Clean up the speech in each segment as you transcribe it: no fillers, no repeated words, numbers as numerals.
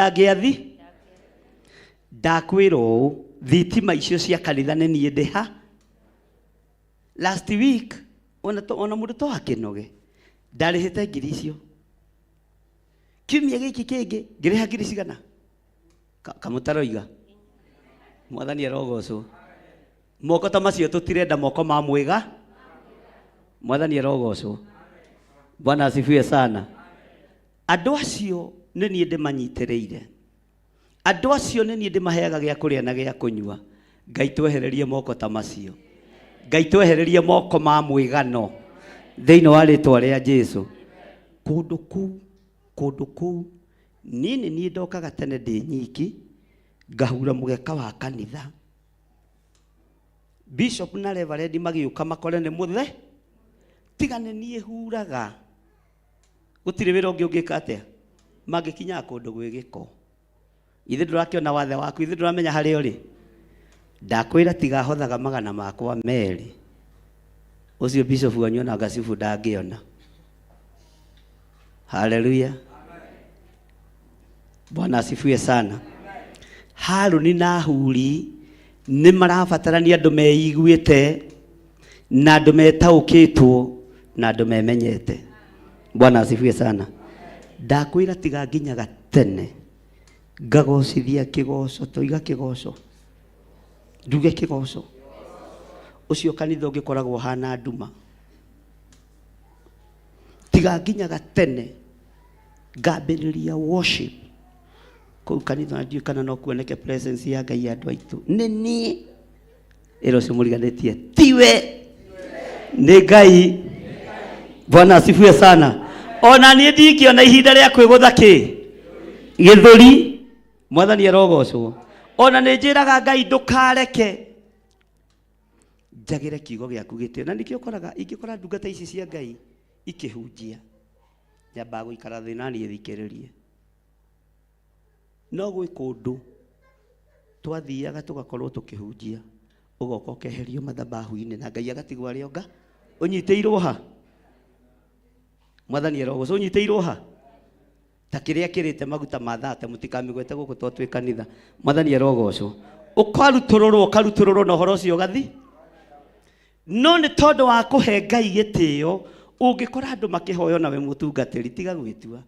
Ngĩathi ndakwĩra ũũ, thitima icio cia kanitha nĩ niĩ ndĩha. Last week ona to, ona mũndũ to akĩnoge, ndarĩhĩte ngiri icio. Kiumia gĩkĩ kĩngĩ ngĩrĩha ngiri cigana? Kamũtaroiga. Mwathani arogocwo. Moko ta macio tũtirenda, moko ma mwĩga. Mwathani arogocwo. Bwana asifiwe sana. Andũ acio nĩ niĩ ndĩmanyitĩrĩire. Andũ acio nĩ niĩ ndĩmaheaga gĩa kũrĩa na gĩa kũnyua. Ngai twehererie moko ta macio. Ngai twehererie moko ma mwĩgano thĩinĩ wa rĩtwa rĩa Jesu. Kũndũ kũu, kũndũ kũu, niĩ nĩ niĩ ndokaga tene ndĩ nyiki, ngahura mũgeka wa kanitha. Bishop na reverend magĩũka makore nĩ mũthe, tiga nĩ niĩ huraga. Gũtirĩ wĩra ũngĩ ũngĩka atĩa? Mangĩkinyaga kũndũ gwĩ gĩko. Ithe ndũrakĩona wathe waku, ithe ndũramenya harĩa ũrĩ. Ndakwĩra tiga hothaga magana makwa merĩ. Ũcio bishop wanyu ona ngacibu ndangĩona. Haleluya. Bwana asifiwe sana. Haruni na Huri nĩ marabatarania andũ meiguĩte na andũ metaũkĩtwo na andũ memenyete. Bwana asifiwe sana. Ndakwĩra tiga nginyaga tene ngagocithia kĩgoco, toiga kĩgoco, nduge kĩgoco. Ũcio kanitha ũngĩkoragwo ũhana nduma. Tiga nginyaga tene ngambĩrĩria worship kũu kanitha, na ndiũĩ kana no kuoneke presence ya Ngai andũ aitũ. Nĩ niĩ ĩra ũcio mũriganĩtie tiwe, nĩ Ngai. Bwana asifiwe sana. Ona niĩ ndingĩona ihinda rĩa kwĩgũtha kĩ gĩthũri. Mwathani arogocwo. Ona nĩ njĩraga Ngai ndũkareke njagĩre kiugo gĩaku gĩtĩo, na nĩkĩo ũkoraga ingĩkora ndungata ici cia Ngai ikĩhunjia, nyambaga gũikara thĩ na niĩ thikĩrĩrie. No gwĩ kũndũ twathiaga tũgakorwo tũkĩhunjia, ũgoka ũkeherio mathabahu-inĩ na Ngai agatigwo arĩ onga ũnyitĩirwo ha. Mwathani arogocwo. Ũnyitĩirwo ha ta kĩrĩa kĩrĩte maguta ma thate, mũtikamĩgwete gũkũ to twĩ kanitha. Mwathani arogocwo. Ũkarutũrũrwo, ũkarutũrũrwo na ũhoro ũcio ũgathi. No nĩ tondũ wa kũhe Ngai gĩtĩo, ũngĩkora andũ makĩhoya nawe mũtungatĩri, tiga gwĩtua.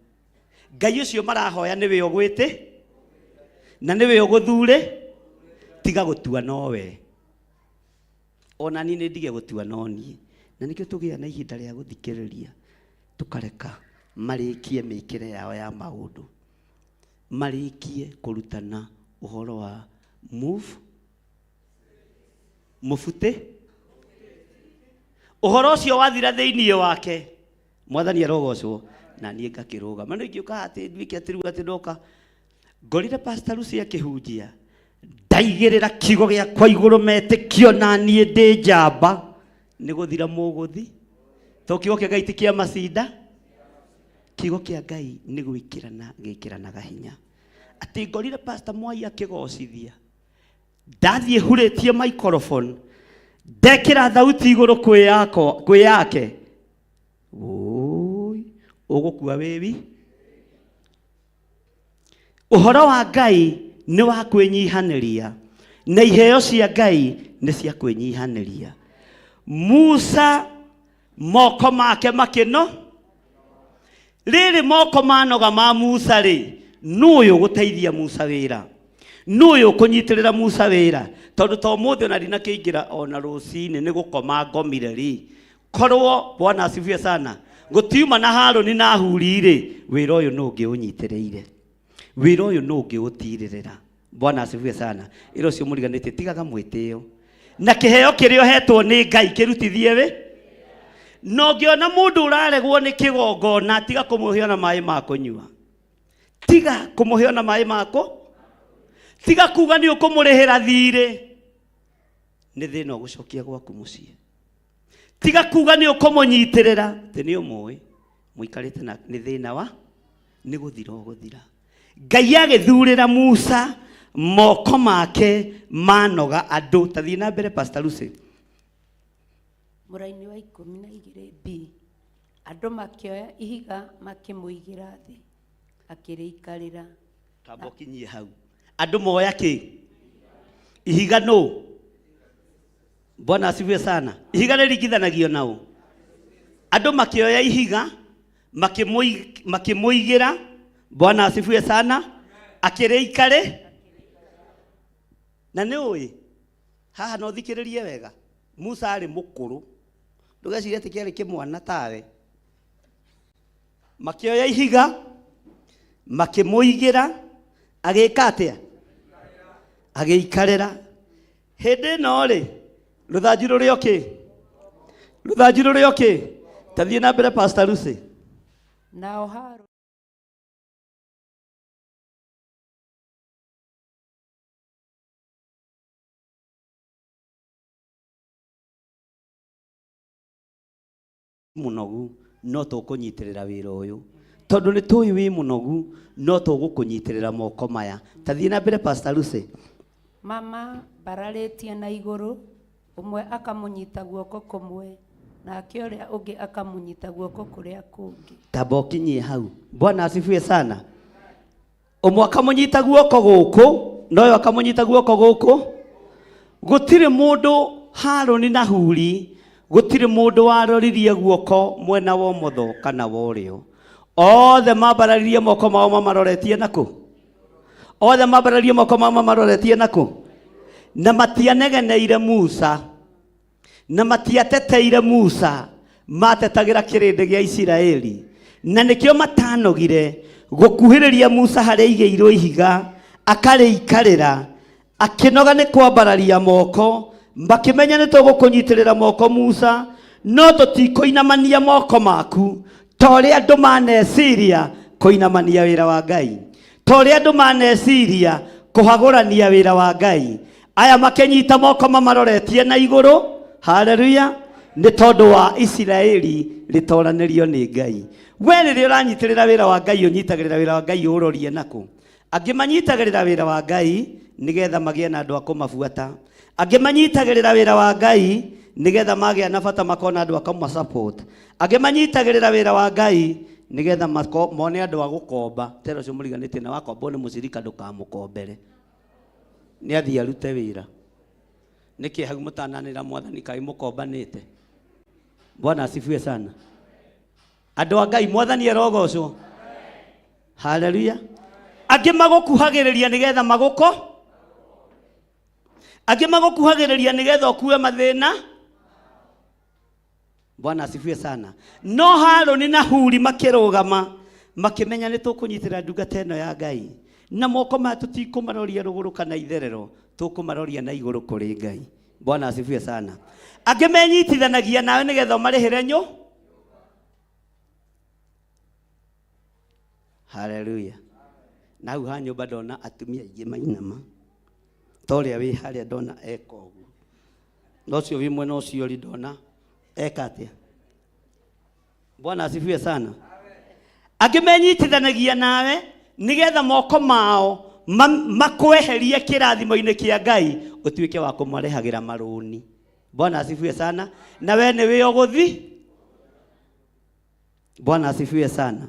Ngai ũcio marahoya nĩwe ũgwĩtĩ na nĩwe ũgũthure, tiga gũtua nowe. Ona niĩ nĩ ndige gũtua no niĩ. Na nĩkĩo tũgĩa na ihinda rĩa gũthikĩrĩria, tũkareka marĩkie mĩkĩre yao ya maũndũ, marĩkie kũrutana ũhoro wa move mũbutĩ, ũhoro ũcio wathira thĩinĩ wake. Mwathani arogocwo. Na niĩ ngakĩrũgama, no ingĩũka atĩ nduĩke atĩ rĩu atĩ ndoka ngorire Pastor Lucy akĩhunjia, ndaigĩrĩra kiugo gĩakwa igũrũ metĩkio, na niĩ ndĩ njamba, nĩ gũthira mũgũthi. To kiugo kĩa Ngai ti kĩa macinda. Kiugo kĩa Ngai nĩ gwĩkĩrana gĩkĩranaga hinya. Atĩ ngorire Pastor Mwai akĩgocithia, ndathiĩ hurĩtie microphone, ndekĩra thauti igũrũ kwĩ yakwa kwĩ yake, ũi ũgũkua wĩwi. Ũhoro wa Ngai nĩ wa kwĩnyihanĩria, na iheo cia Ngai nĩ cia kwĩnyihanĩria. Musa moko make makĩno rĩrĩ, moko manoga ma Musa rĩ, nũ ũyũ ũgũteithia Musa wĩra? Nũ ũyũ ũkũnyitĩrĩra Musa wĩra? Tondũ to mũthĩ ona ndinakĩingĩra, ona rũcinĩ nĩ gũkoma ngomire rĩ, korwo Bwana asifiwe sana gũtiuma na Harũni na Huri rĩ, wĩra ũyũ nũ ũngĩ ũnyitĩrĩire? Wĩra ũyũ nũ ũngĩ ũtirĩrĩra? Bwana asifiwe sana. Ĩra ũcio mũriganĩtie tigaga mwĩtĩo na kĩheo kĩrĩa ũhetwo nĩ Ngai kĩrutithie wĩ. Na ũngĩona mũndũ ũraregwo nĩ kĩgongona, tiga kũmũhe ona maĩ ma kũnyua, tiga kũmũhe ona maĩ ma kũ tiga kuga nĩ ũkũmũrĩhĩra thirĩ, nĩ thĩna ũgũcokia gwaku mũciĩ. Tiga kuga nĩ ũkũmũnyitĩrĩra atĩ nĩ ũmũĩ mũikarĩte na nĩ thĩna wa nĩ gũthira ũgũthira. Ngai agĩthurĩra Musa moko make manoga andũ. Ta thiĩ na mbere, Pastor Lucy. Mũraini wa 12 B, andũ makĩoya ihiga makĩmũigĩra thĩ, akĩrĩikarĩra. Tamba ũkinyie hau. Andũ moya kĩ? Ihiga nũ? Bwana asifiwe sana. Ihiga rĩringithanagio na ũ? Andũ makĩoya ihiga makĩmũigĩra. Bwana asifiwe sana. Akĩrĩikarĩ na nĩ ũĩ haha no thikĩrĩrie wega. Musa arĩ mũkũrũ, ndũgecirie atĩ kĩarĩ kĩmwana tawe. Makĩoya ihiga makĩmũigĩra, agĩka atĩa? Agĩikarĩra. Hĩndĩ ĩno rĩ, rũthanju rũrĩ o kĩ? Rũthanju rũrĩ o kĩ? Ta thiĩ na mbere, Pastor Lucy. Nao Harũni Mũnogu no tũkũnyitĩrĩra wĩra ũyũ, tondũ nĩ tũĩ wĩ mũnogu, no tũgũkũnyitĩrĩra moko maya. Ta thiĩ na mbere, Pastor Lucy. Mama mbararĩtie na igũrũ, ũmwe akamũnyita guoko kũmwe, nake ũrĩa ũngĩ akamũnyita guoko kũrĩa kũngĩ. Tamba ũkinyie hau. Bwana asifiwe sana. Ũmwe akamũnyita guoko gũkũ na ũyũ akamũnyita guoko gũkũ. Gũtirĩ mũndũ, Harũni na Huri, gũtirĩ mũndũ waroririe guoko mwena wa ũmotho kana wa ũrĩo. Othe mambararirie moko mao mamaroretie nakũ? Othe mambararirie moko mao mamaroretie nakũ? Na matianegeneire Musa, na matiateteire Musa, matetagĩra kĩrĩndĩ gĩa Isiraeli. Na nĩkĩo matanogire gũkuhĩrĩria Musa harĩa aigĩirwo ihiga akarĩikarĩra. Akĩnoga nĩ kwambararia moko, makĩmenya nĩ tũgũkũnyitĩrĩra moko Musa, no tũtikũinamania moko maku ta ũrĩa andũ maneciria kũinamania wĩra wa Ngai, ta ũrĩa andũ maneciria kũhagũrania wĩra wa Ngai. Aya makĩnyita moko mamaroretie na igũrũ. Haleluya! Nĩ tondũ wa Isiraeli rĩtoranĩrio nĩ Ngai. We rĩrĩa ũranyitĩrĩra wĩra wa Ngai, ũnyitagĩrĩra wĩra wa Ngai ũrorie nakũ? Angĩ manyitagĩrĩra wĩra wa Ngai nĩgetha magĩe na andũ a kũmabuata. Angĩ manyitagĩrĩra wĩra wa Ngai nĩgetha magĩa na bata makona andũ a kũmasupport. Angĩ manyitagĩrĩra wĩra wa Ngai nĩgetha mone andũ a gũkomba. Tera ũcio mũriganĩtie na wakombwo nĩ mũcirika, ndũkamũkombere, nĩ athiĩ arute wĩra. Nĩkĩ hau mũtananĩra mwathani kaĩ mũkombanĩte? Bwana asifiwe sana. Andũ a Ngai, mwathani arogocwo. Haleluya. Angĩ magũkuhagĩrĩria nĩgetha magũko, angĩ magũkuhagĩrĩria nĩgetha ũkue mathĩna. Bwana asifiwe sana. No Harũni na Huri makĩrũgama, makĩmenya nĩ tũkũnyitĩra ndungata ĩno ya Ngai na moko maya, tũtikũmaroria rũgũrũ kana itherero, tũkũmaroria na igũrũ kũrĩ Ngai. Bwana asifiwe sana. Angĩ menyitithanagia nawe nĩgetha ũmarĩhĩre nyũ. Haleluya. Na hau ha nyũmba ndona atumia aingĩ mainama, ta ũrĩa wĩ harĩa ndona eka ũguo, na ũcio wĩ mwena ũcio ri ndona eka atĩa. Bwana asifiwe sana. Angĩ menyitithanagia nawe nĩgetha moko mao makweherie kĩrathimo-inĩ kĩa Ngai, ũtuĩke wa kũmarehagĩra marũni. Bwana asifiwe sana. Na we nĩ wĩ ũgũthi. Bwana asifiwe sana.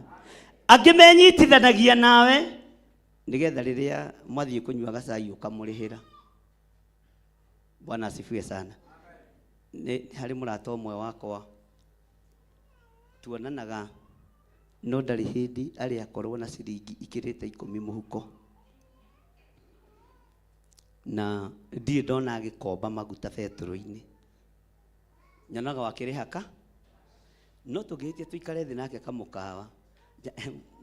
Angĩ menyitithanagia nawe nĩgetha rĩrĩa mwathiĩ kũnyua gacai ũkamũrĩhĩra. Bwana asifiwe sana. Nĩ harĩ mũrata ũmwe wakwa tuonanaga, no ndarĩ hĩndĩ arĩ akorwo na ciringi ikĩrĩte 10 mũhuko, na ndirĩ ndona agĩkomba maguta betũrũ-inĩ. Nyonaga wakĩrĩhaka, no tũngĩhĩtia tũikare thĩ nake kamũkawa,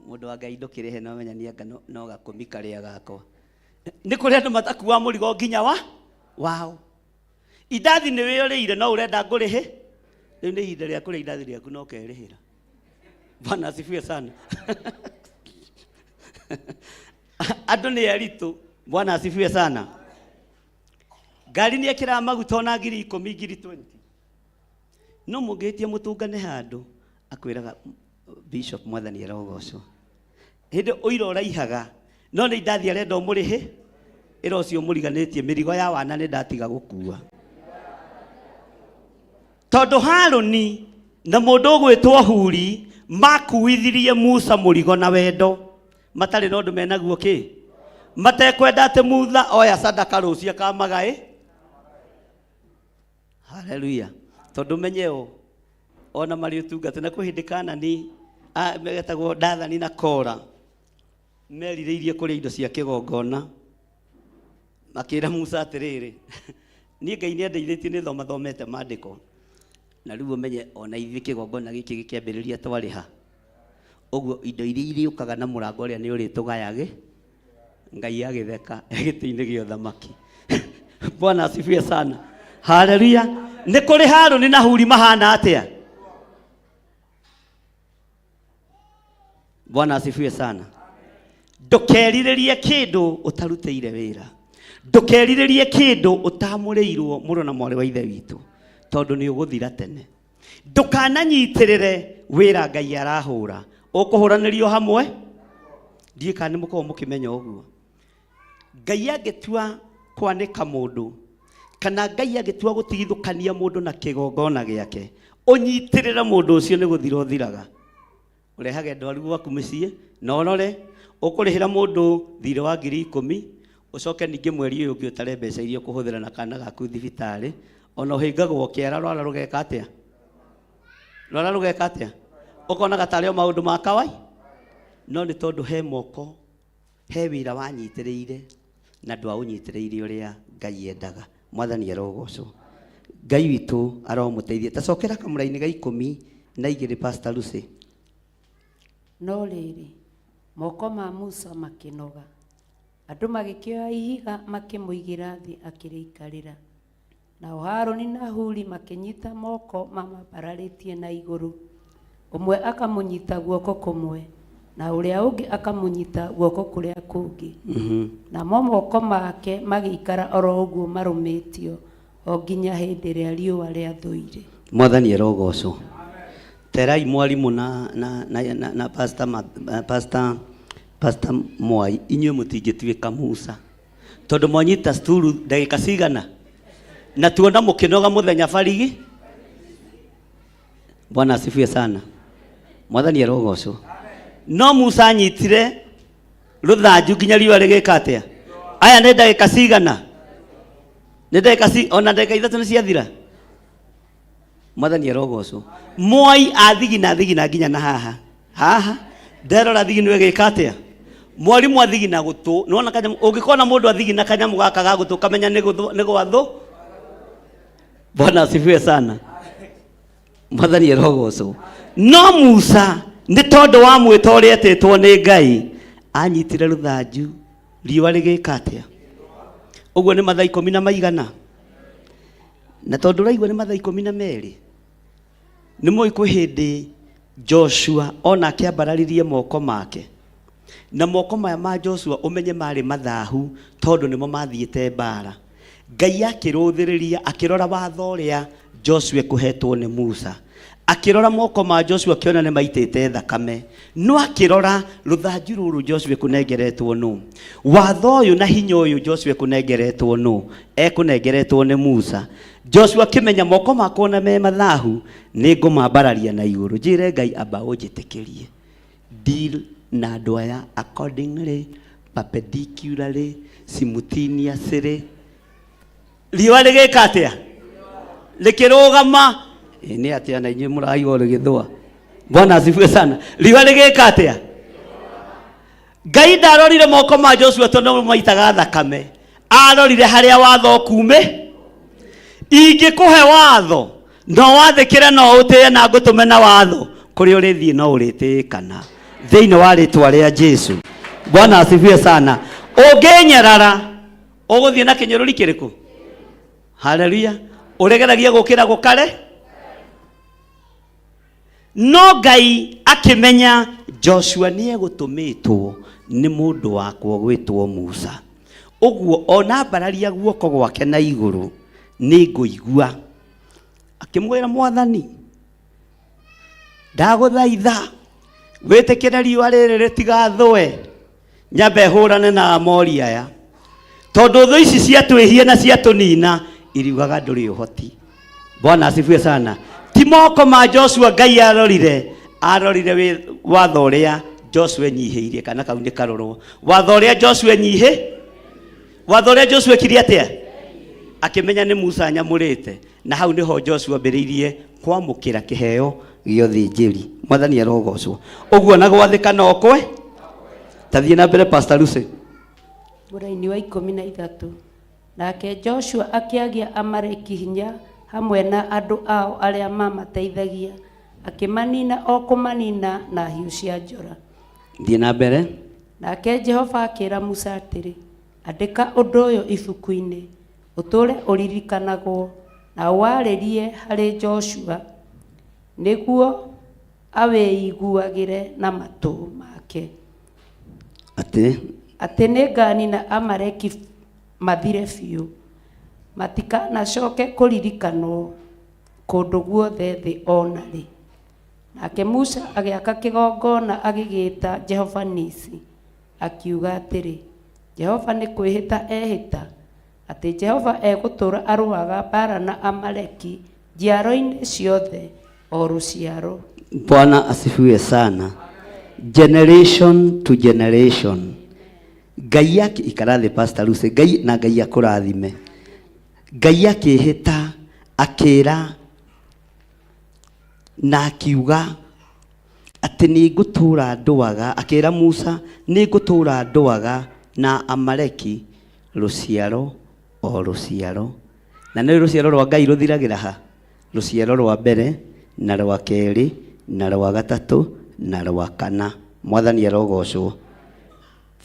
mũndũ wa Ngai, ndũkĩrĩhe, no menya nianga no gakũmi karĩa gakwa. Nĩ kũrĩ andũ matakuaga mũrigo nginya wa wao. Indathi nĩ wĩorĩire, no ũrenda ngũrĩhe. Rĩu nĩ ihinda rĩa kũrĩa indathi rĩaku no kerĩhĩra. Bwana asifiwe sana. Andũ nĩ aritũ. Bwana asifiwe sana. Ngari nĩ ĩkĩraga maguta ona 10,000, 20,000, no mũngĩhĩtia mũtũngane handũ, akwĩraga, "Bishop, mwathani arogocwo." Hĩndĩ ũira ũraihaga, no nĩ indathi arenda ũmũrĩhe. Ĩra ũcio mũriganĩtie, mĩrigo ya wana nĩ ndatiga gũkua, tondũ Harũni na mũndũ ũgwĩtwo Huri makuithirie Musa mũrigo na wendo, matarĩ na ũndũ menaguo kĩ. Matekwenda atĩ Mutha oya sadaka rũciũ akamagaĩ. Haleluya. Tondũ menye ũũ, ona marĩ ũtungata na kwĩ hĩndĩ Kanani metagwo Dathani na Kora merirĩirie kũrĩa indo cia kĩgongona, makĩra Musa atĩrĩrĩ, niĩ Ngai nĩ andeithĩtie nĩ thoma thomete maandĩko, na rĩu ũmenye ona ithuĩ kĩgongona gĩkĩ gĩkĩambĩrĩria twarĩha, ũguo indo iria irĩũkaga na mũrango ũrĩa nĩ ũrĩtũgayagĩ. Ngai agĩtheka gĩtĩ-inĩ gĩa ũthamaki. Bwana asifiwe sana. Haleluya. Nĩ kũrĩ Harũni na Huri mahana atĩa? Bwana asifiwe sana. Ndũkerirĩrie kĩndũ ũtarutĩire wĩra. Ndũkerirĩrie kĩndũ ũtamũrĩirwo mũrũ na mwarĩ wa ithe witũ, tondũ nĩ ũgũthira tene. Ndũkananyitĩrĩre wĩra Ngai arahũra. Ũkũhũranĩrio hamwe? Ndiũĩ kana nĩ mũkoragwo mũkĩmenya ũguo. Ngai angĩtua kwanĩka mũndũ, kana Ngai angĩtua gũtigithũkania mũndũ na kĩgongona gĩake, ũnyitĩrĩre mũndũ ũcio nĩ gũthira ũthiraga. Ũrehage ndwaru gwaku mũciĩ, na ũrore, ũkũrĩhĩra mũndũ thirĩ wa 10,000, ũcoke ningĩ mweri ũyũ ũngĩ ũtare mbeca iria ũkũhũthĩra na kana gaku thibitarĩ, ona ũhĩngagwo kĩara rwara rũgeka atĩa? Rwara rũgeka atĩa? Ũkonaga tarĩ o maũndũ ma kawai, no nĩ tondũ he moko, he wĩra wanyitĩrĩire na ndwaũnyitĩrĩire ũrĩa Ngai endaga. Mwathani arogocwo. Ngai witũ aromũteithia. Ta cokera kamũra-inĩ ga 12, Pastor Lucy. No rĩrĩ, moko ma Musa makĩnoga. Andũ magĩkĩoya ihiga makĩmũigĩra thĩ akĩrĩikarĩra. Nao Harũni na Huri makĩnyita moko mamambararĩtie na igũrũ, ũmwe akamũnyita guoko kũmwe na ũrĩa ũngĩ akamũnyita guoko kũrĩa kũngĩ. Namo moko make magĩikara oro ũguo marũmĩtio o nginya hĩndĩ ĩrĩa riũa rĩathũire. Mwathani arogocwo. Terai mwarimũ na, na, na, na, na pastor, ma, pastor, pastor Mwai, inyuĩ mũtingĩtuĩka Musa tondũ mwanyita sturu ndagĩka cigana na tuona mũkĩnoga mũthenya barigi. Bwana asifiwe sana. Mwathani arogocwo. No Musa anyitire rũthanju nginya riũa rĩgĩka atĩa? Aya nĩ ndagĩka cigana? Nĩ ndagĩka ci ona ndagĩka 3 nĩ ciathira. Mwathani arogocwo. Mwai athigina thigina nginya na haha haha nderora thigino ĩgĩka atĩa? Mwarimũ athigina gũtũ, nĩwona kanyamũ, ũngĩkona mũndũ athigina kanyamũ gaka ga gũtũ kamenya nĩ gwathũ. Bwana asifiwe sana. Mwathani arogocwo. No Musa nĩ tondũ wa mwĩto ũrĩa etĩtwo nĩ Ngai, anyitire rũthanju riũa rĩgĩka atĩa? Ũguo nĩ mathaa ikũmi na maigana, na tondũ ũraigua nĩ mathaa 12, nĩ mũĩ kwĩ hĩndĩ Joshua ona akĩambararirie moko make, na moko maya ma Joshua ũmenye marĩ mathahu tondũ nĩmo mathiĩte mbara. Ngai akĩrũthĩrĩria akĩrora watho ũrĩa Joshua kũhetwo nĩ Musa, akĩrora moko ma Joshua akĩona nĩ maitĩte thakame, no akĩrora rũthanju rũrũ Joshua kũnengeretwo nũ, watho ũyũ na hinya ũyũ Joshua kũnengeretwo nũ, ekũnengeretwo nĩ Musa. Joshua akĩmenya moko makwa na me mathahu nĩ ngũmambararia na igũrũ, njĩre Ngai amba ũnjĩtĩkĩrie deal na andũ aya accordingly, perpendicularly, simultaneously. Riũa rĩgĩka atĩa? Rĩkĩrũgama. Ĩ, nĩ atĩa na inyuĩ mũraigua rĩgĩthũa? Bwana asifiwe sana. Riũa rĩgĩka atĩa? Ngai ndarorire moko ma Joshua tondũ maitaga thakame, arorire harĩa watho kume. Ingĩkũhe watho no wathĩkĩre, no ũtĩe na ngũtũme na watho, kũrĩa ũrĩthiĩ no ũrĩtĩĩkana thĩinĩ wa rĩtwa rĩa Jesu. Bwana asifiwe sana. Ũngĩnyarara ũgũthiĩ na kĩnyũrũri kĩrĩkũ? Haleluya. Ũrĩgeragia gũkĩra gũkare, no Ngai akĩmenya Joshua nĩ egũtũmĩtwo nĩ mũndũ wakwa gwĩtwo Musa, ũguo ona ambararia guoko gwake na igũrũ nĩ ngũigua. Akĩmwĩra, Mwathani, ndagũthaitha wĩtĩkĩre riũa rĩrĩ rĩtigathũe, nyambe hũrane na Amori aya, tondũ thũ ici ciatwĩhia na ciatũnina iriugaga ndũrĩ ũhoti. Bwana asifiwe sana. Ti moko ma Joshua Ngai arorire, arorire watho ũrĩa Joshua enyihĩirie kana kau nĩ karorwo. Watho ũrĩa Joshua enyihĩ watho ũrĩa Joshua ekire atĩa? Akĩmenya nĩ Musa anyamũrĩte, na hau nĩho Joshua ambĩrĩirie kwamũkĩra kĩheo gĩa ũthĩnjĩri. Mwathani arogocwo. Ũguo na gwathĩka no kwe. Tathiĩ na mbere Pastor Lucy. Mũraini wa 13. Nake Joshua akĩagia Amaleki hinya hamwe na andũ ao arĩa maamateithagia, akĩmanina o kũmanina na hiũ cia njora. Thiĩ na mbere. Nake Jehova akĩra Musa atĩrĩ, Andĩka ũndũ ũyũ ibuku-inĩ, ũtũũre ũririkanagwo, na ũwarĩrie harĩ Joshua, nĩguo awĩiguagĩre na matũ make. Atĩ? Atĩ nĩnganina Amaleki mathire biũ, matikanacoke kũririkanwo kũndũ guothe thĩ o na rĩ. Nake Musa agĩaka kĩgongona agĩgĩĩta Jehova-Nisi, akiuga atĩrĩ, Jehova nĩ kwĩhĩta ehĩta, atĩ Jehova egũtũũra arũaga mbaara na Amaleki njiaro-inĩ ciothe, o rũciaro. Bwana asifiwe sana. Generation to generation. Ngai akĩ ikara thĩ Pastor Lucy, Ngai na Ngai akũrathime. Ngai akĩhĩta akĩra na akiuga atĩ nĩ ngũtũũra ndũaga, akĩra Musa nĩ ngũtũũra ndũaga na Amaleki rũciaro o rũciaro. Na nĩ rũciaro rwa Ngai rũthiragĩra ha? Rũciaro rwa mbere na rwa kerĩ na rwa gatatũ na rwa kana. Mwathani arogocwo.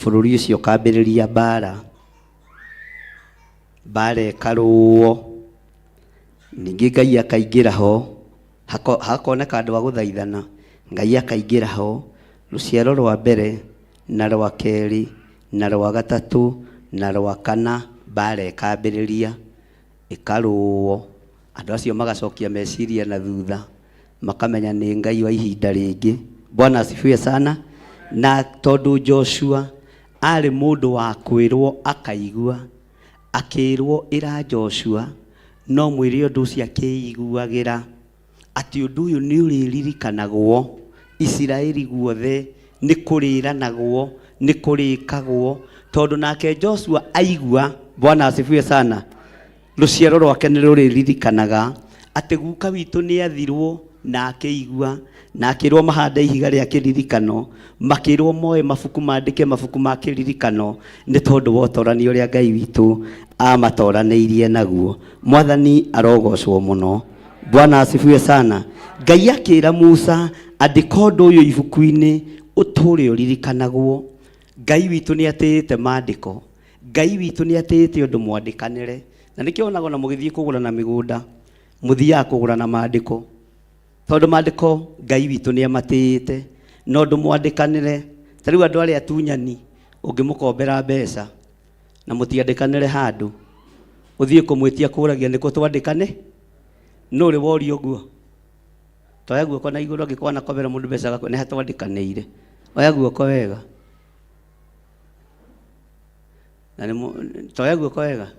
Bũrũri ũcio ũkambĩrĩria mbara, mbara ĩkarũo, ningĩ Ngai akaingĩra ho, hakoneka andũ a gũthaithana, Ngai akaingĩra ho, rũciaro rwa mbere na rwa kerĩ na rwa gatatũ na rwa kana, mbara ĩkambĩrĩria. Ĩkarũo, andũ acio magacokia meciria na thutha, makamenya nĩ Ngai wa ihinda rĩngĩ. Bwana asifiwe sana. Na tondũ Joshua arĩ mũndũ wa kwĩrwo akaigua, akĩrwo ĩra Joshua, no mwĩre ũndũ ũcio akĩiguagĩra, atĩ ũndũ ũyũ nĩ ũrĩririkanagwo Isiraeli guothe, nĩ kũrĩranagwo, nĩ kũrĩkagwo, tondũ nake Joshua aigua, Bwana asifiwe sana, rũciaro rwake nĩ rũrĩririkanaga atĩ guka witũ nĩ athirwo na akĩigua, na akĩrwo mahande ihiga rĩa kĩririkano, makĩrwo moe mabuku mandĩke mabuku ma kĩririkano, nĩ tondũ wa ũtorani ũrĩa Ngai witũ amatoranĩirie naguo. Mwathani arogocwo mũno. Bwana asifiwe sana. Ngai akĩra Musa andĩka ũndũ ũyũ ibuku-inĩ ũtũũre ũririkanagwo. Ngai witũ nĩ atĩĩte maandĩko. Ngai witũ nĩ atĩĩte ũndũ mwandĩkanĩre. Na nĩkĩo wonaga ona mũgĩthiĩ kũgũrana mĩgũnda, mũthiaga kũgũrana maandĩko. Tondũ maandĩko Ngai witũ nĩ amatĩĩte. Na ũndũ mwandĩkanĩre, ta rĩu andũ arĩa atunyani, ũngĩmũkombera mbeca na mũtiandĩkanĩre handũ, ũthiĩ kũmwĩtia kũragia nĩkũ twandĩkane, nũ ũrĩ woria ũguo? Toya guoko na igũrũ angĩkorwo wanakobera mũndũ mbeca agakwĩra nĩ ha twandĩkanĩire. Oya guoko wega. Na nĩ toya guoko wega.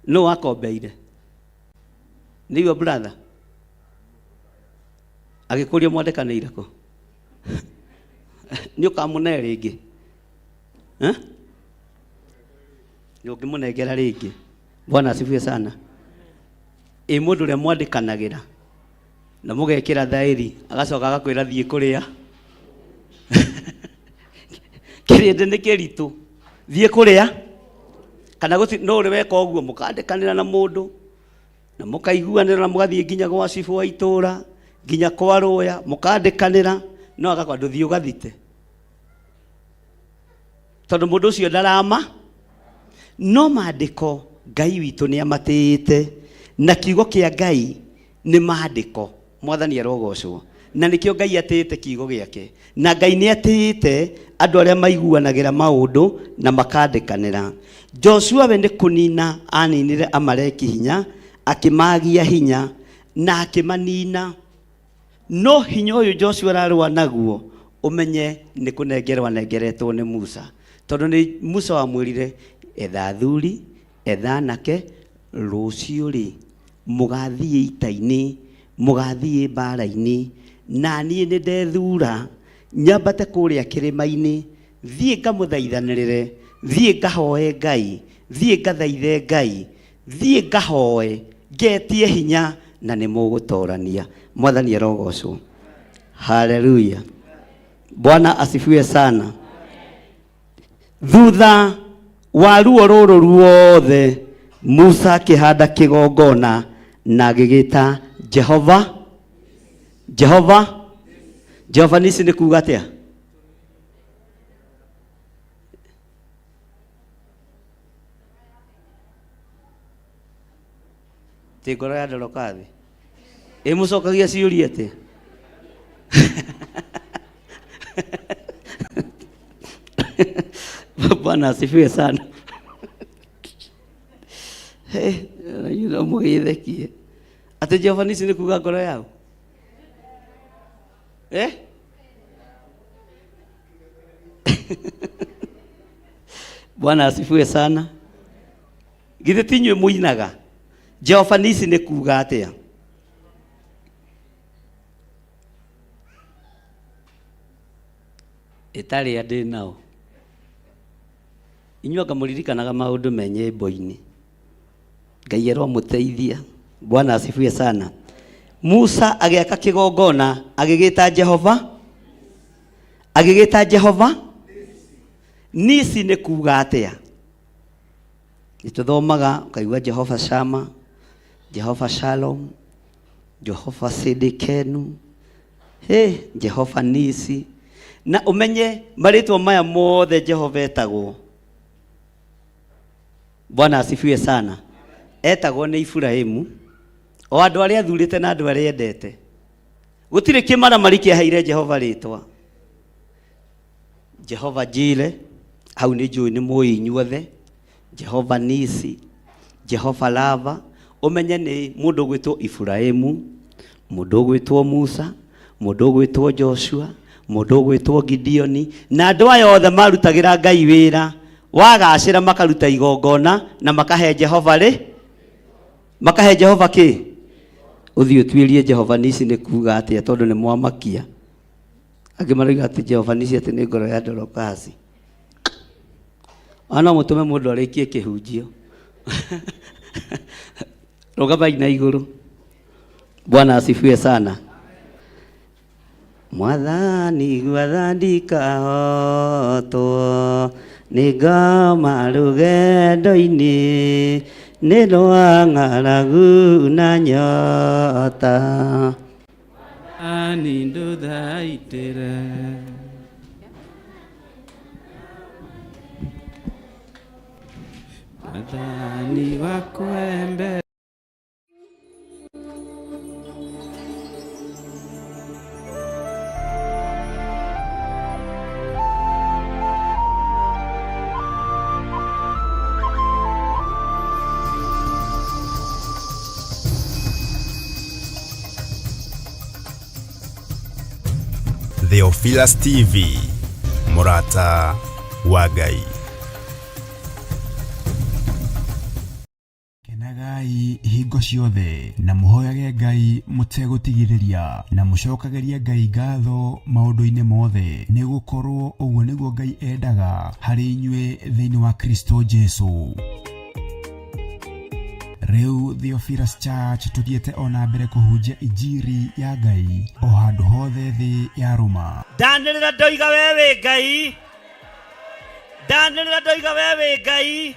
Nũ wakombeire? Nĩ your brother? Agĩkũria mwandĩkanĩire kũ? Nĩ ũkamũne rĩngĩ? Eh? Nĩ ũngĩmũnengera rĩngĩ. Bwana asifiwe sana. Ĩ mũndũ ũrĩa mwandĩkanagĩra na mũgekĩra thaĩri agacoka agakwĩra thiĩ kũrĩa kĩrĩndĩ nĩ kĩritũ thiĩ kũrĩa kana gũti no ũrĩ weka ũguo mũkandĩkanĩra na mũndũ na mũkaiguanĩra na mũgathiĩ nginya gwa cibũ wa itũũra nginya kwa rũya mũkandĩkanĩra no agakwa ndũthiĩ ũgathite tondũ mũndũ ũcio ndarama no maandĩko Ngai witũ nĩ amatĩĩte na kiugo kĩa Ngai nĩ maandĩko. Mwathani arogocwo. Na nĩkĩo Ngai atĩĩte kiugo gĩake. Na Ngai nĩ atĩĩte andũ arĩa maiguanagĩra maũndũ na makandĩkanĩra. Joshua we nĩ kũnina aninire Amaleki hinya, akĩmagia hinya na akĩmanina. No hinya ũyũ Joshua ararũa naguo, ũmenye nĩ kũnengerwo anengeretwo nĩ Musa. Tondũ nĩ Musa wamwĩrire, etha athuri, etha anake, rũciũ rĩ, mũgathiĩ ita-inĩ, mũgathiĩ mbara-inĩ, na niĩ nĩ ndethura. Nyambate kũrĩa kĩrĩma-inĩ, thiĩ ngamũthaithanĩrĩre, thiĩ ngahoe Ngai, thiĩ ngathaithe Ngai, thiĩ ngahoe, ngetie hinya, na nĩ mũgũtorania. Mwathani arogocwo. Haleluya. Bwana asifiwe sana. Thutha wa ruo rũrũ ruothe, Musa akĩhanda kĩgongona na agĩgĩta Jehova Jehova Jehova Nisi. Nĩ kuga atĩa? Ti ngoro ya Dorokathi ĩmũcokagia ciũria atĩa? Bwana asifiwe sana. Hey, no mũgĩthekie atĩ Jehova Nisi nĩ kuga ngoro yao, eh? Bwana asifiwe sana. Githĩ ti inyuĩ mũinaga? Jehova Nisi nĩ kuga atĩa? Ĩtarĩ andĩ nao inyuĩ anga mũririkanaga maũndũ me nyĩmbo-inĩ. Ngai aromũteithia. Bwana asifiwe sana. Musa agĩaka kĩgongona agĩgĩta Jehova, agĩgĩta Jehova Nisi. Nĩ kuga atĩa? Nĩ tũthomaga ũkaigua Jehova Shama, Jehova Shalom, Jehova Sidikenu, hey, Jehova Nisi. Na ũmenye marĩtwa maya mothe Jehova etagwo. Bwana asifiwe sana. Etagwo nĩ Iburahimu, o andũ arĩa athurĩte na andũ arĩa endete. Gũtirĩ kĩmaramari kĩaheire Jehova rĩtwa. Jehova Jire, hau nĩ njũĩ nĩ mũĩ inyuothe. Jehova Nisi, Jehova Lava, ũmenye nĩ mũndũ ũgwĩtwo Iburahimu, mũndũ ũgwĩtwo Musa, mũndũ ũgwĩtwo Joshua, mũndũ ũgwĩtwo Gideoni, na andũ aya othe marutagĩra Ngai wĩra wagacĩra, makaruta igongona na makahe Jehova rĩ, makahe Jehova kĩ. Ũthiĩ ũtuĩrie Jehova Nisi nĩ kuga atĩa, tondũ nĩ mwamakia. Angĩ maroiga atĩ Jehova Nisi atĩ nĩ ngoro ya Dorokasi. Ona no mũtũme mũndũ arĩkie kĩhunjio. Rũgamai na igũrũ. Bwana asifiwe sana. Mwathani gwatha ndikahotwo nĩ ngoma rũgendo-inĩ, nĩ rwa ng'aragu na nyota. Ani ndũthaitĩre. Mwathani wakwembe. Theophilus TV, mũrata wa Ngai. Kenagai hingo ciothe na mũhoyage Ngai mũtegũtigithĩria, na mũcokagĩrie Ngai ngatho maũndũ-inĩ mothe, nĩ gũkorwo ũguo nĩguo Ngai endaga harĩ inyuĩ thĩinĩ wa Kristo Jesu. Rĩu Theophilus Church tũthiĩte o na mbere kũhunjia injiri ya Ngai o handũ hothe thĩ ya rũma. Ndanĩrĩra ndoiga we wĩ Ngai, ndanĩrĩra ndoiga we wĩ Ngai,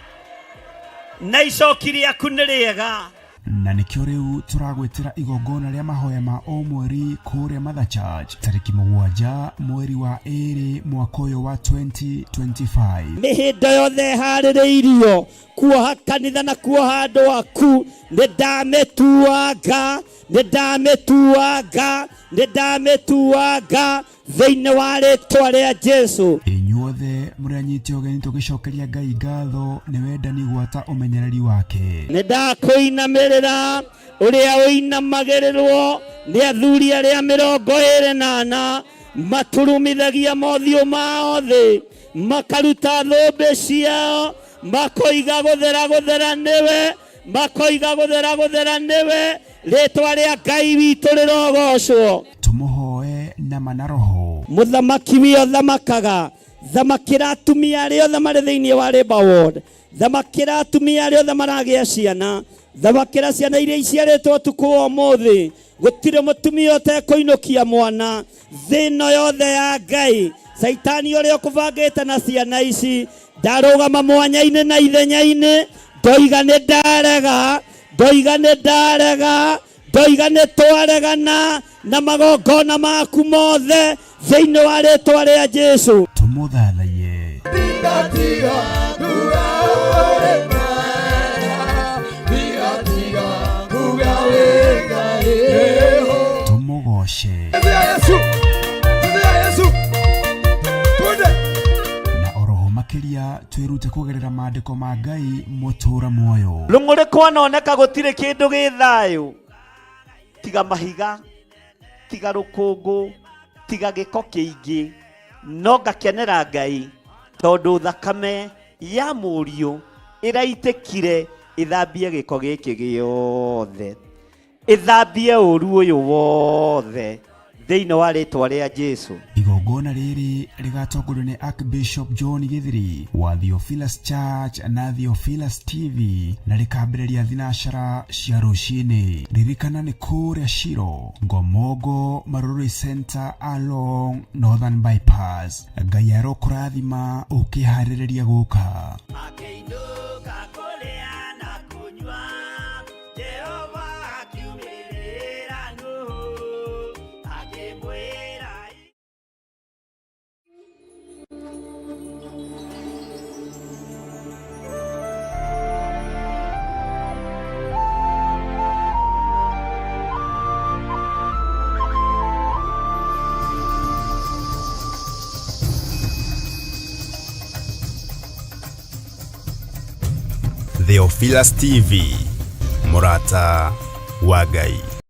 na icoki rĩaku nĩ rĩega. Na nĩkĩo rĩu tũragwĩtĩra igongona rĩa mahoya ma o mweri kũrĩa Mother Church tarĩki 7 mweri wa 2 mwaka ũyũ wa 2025. Mĩhĩndo yothe ĩharĩrĩirio kuoha kanitha na kuoha andũ aku, nĩ ndamĩtuanga, nĩ ndamĩtuanga, nĩ ndamĩtuanga thĩinĩ wa rĩtwa rĩa Jesu. Inyuothe mũrĩ anyite ũgeni tũgĩcokeria Ngai ngatho nĩ wendani gwata ũmenyereri wake. Nĩ ndakũinamĩrĩra ũrĩa ũinamagĩrĩrwo nĩ athuri arĩa 24, maturumithagia mothiũ mao thĩ, makaruta thũmbĩ ciao, makoiga gũthera gũthera nĩwe, makoiga gũthera gũthera nĩwe, rĩtwa rĩa Ngai witũ rĩrogocwo. Tũmũhoe na ma na roho. Mũthamaki wio thamakaga, thamakĩra atumia arĩa othe marĩ thĩinĩ wa Labour Ward, thamakĩra atumia arĩa othe maragĩa ciana, thamakĩra ciana iria iciarĩtwo ũtukũ wa ũmũthĩ. Gũtirĩ mũtumia ũtekũinũkia mwana thĩ ĩno yothe ya Ngai. Caitani ũrĩa ũkũbangĩte na ciana ici, ndarũgama mwanya-inĩ na ithenya-inĩ, ndoiga nĩ ndarega, ndoiga nĩ ndarega, ndoiga nĩ twaregana na magongona maku mothe thĩinĩ wa rĩtwa rĩa Jesu. Tũmũthathaiye. Tũmũgoce. Na oroho makĩria twĩrute kũgerera maandĩko ma Ngai mũtũra muoyo. Rũng'ũrĩ kwanoneka gũtirĩ kĩndũ gĩ thayũ tiga mahiga, tiga rũkũngũ, tiga gĩko kĩingĩ, no ngakenera Ngai tondũ thakame ya mũriũ ĩraitĩkire ĩthambie gĩko gĩkĩ gĩothe, ĩthambie ũru ũyũ wothe thĩinĩ wa rĩtwa rĩa Jesu. Igongona rĩrĩ rĩgatongorio nĩ Archbishop John Githiri wa Theophilus Church na Theophilus TV na rĩkambĩrĩria thinacara cia rũcinĩ. Ririkana nĩ kũrĩa Shiro, Ngomongo, Marurui Center along Northern Bypass. Ngai arokũrathima ũkĩharĩrĩria gũka. Akĩinũka kũrĩa na kũnyua, Jehova akiumĩrĩra Nuhu, akĩmwĩra. Theophilus TV, mũrata wa Ngai.